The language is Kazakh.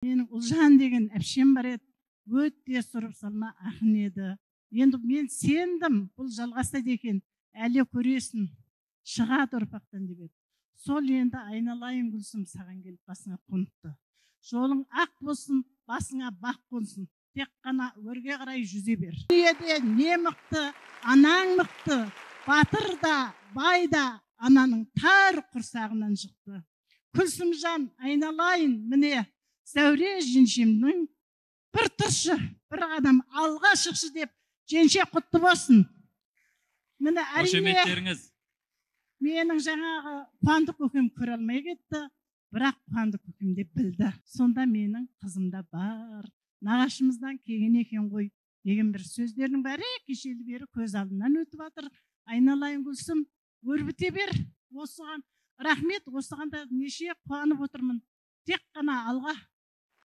Менің Ұлжан деген әпшем бар еді, өте сұрып салма ақын еді. Енді мен сендім, бұл жалғасады екен, әлі көресің, шығады ұрпақтан деп еді. Сол енді, айналайын Гүлсім, саған келіп басыңа қоныпты. Жолың ақ болсын, басыңа бақ қонсын. Тек қана өрге қарай жүзе бер. Дүниеде не мықты, анаң мықты, батыр да, бай да ананың тар құрсағынан шықты. Күлсімжан, айналайын, міне, Зәуре жеңшемнің бір тұршы, бір қадам алға шықшы деп, жеңше, құтты болсын. Міне, әрине, Қошеметтеріңіз. Менің жаңағы Қуандық көкем көре алмай кетті, бірақ Қуандық көкем де білді. Сонда менің қызым да бар, нағашымыздан келген екен ғой деген бір сөздердің бәрі кешелі бері көз алдымнан өтіп жатыр. Айналайын Гүлсім, өрбіте бер, осыған рахмет, осыған да неше қуанып отырмын. Тек қана алға.